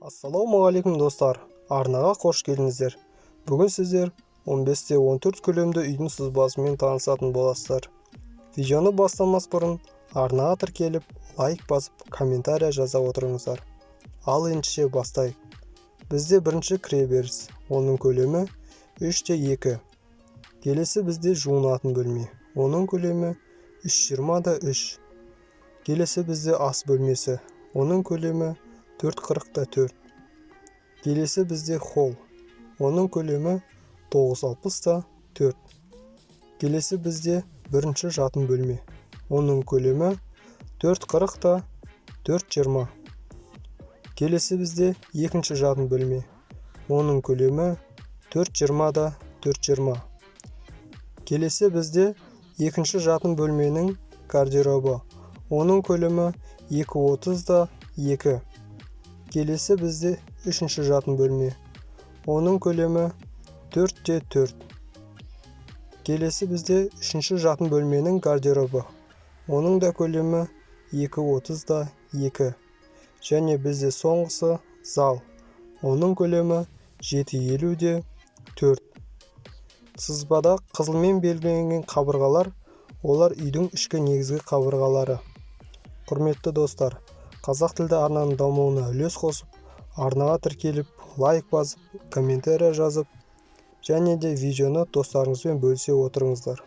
Ассалаумағалейкум, достар! Арнаға қош келдіңіздер! Бүгін сіздер 15-те 14 көлемді үйдің сызбасымен танысатын боласыздар. Видеоны бастамас бұрын арнаға тіркеліп, лайк басып, комментария жаза отырыңыздар. Ал ендеше бастайық. Бізде бірінші кіреберіс, оның көлемі 3 те 2. Келесі бізде жуынатын бөлме, оның көлемі 3,20 да 3. Келесі бізде ас бөлмесі, оның көлемі 4,40 та 4. Келесі бізде холл, оның көлемі 9,60 та 4. Келесі бізде бірінші жатын бөлме, оның көлемі 4,40 та 4,20. Келесі бізде екінші жатын бөлме, оның көлемі 4,20 да 4,20. Келесі бізде екінші жатын бөлменің гардеробы, оның көлемі 2,30 да 2. Келесі бізде үшінші жатын бөлме, оның көлемі 4 те 4. Келесі бізде үшінші жатын бөлменің гардеробы, оның да көлемі 2,30 да 2. Және бізде соңғысы зал, оның көлемі 7,50 де 4. Сызбада қызылмен белгіленген қабырғалар – олар үйдің ішкі негізгі қабырғалары. Құрметті достар, қазақ тілді арнаның дамуына үлес қосып, арнаға тіркеліп, лайк басып, комментария жазып және де видеоны достарыңызбен бөлісе отырыңыздар.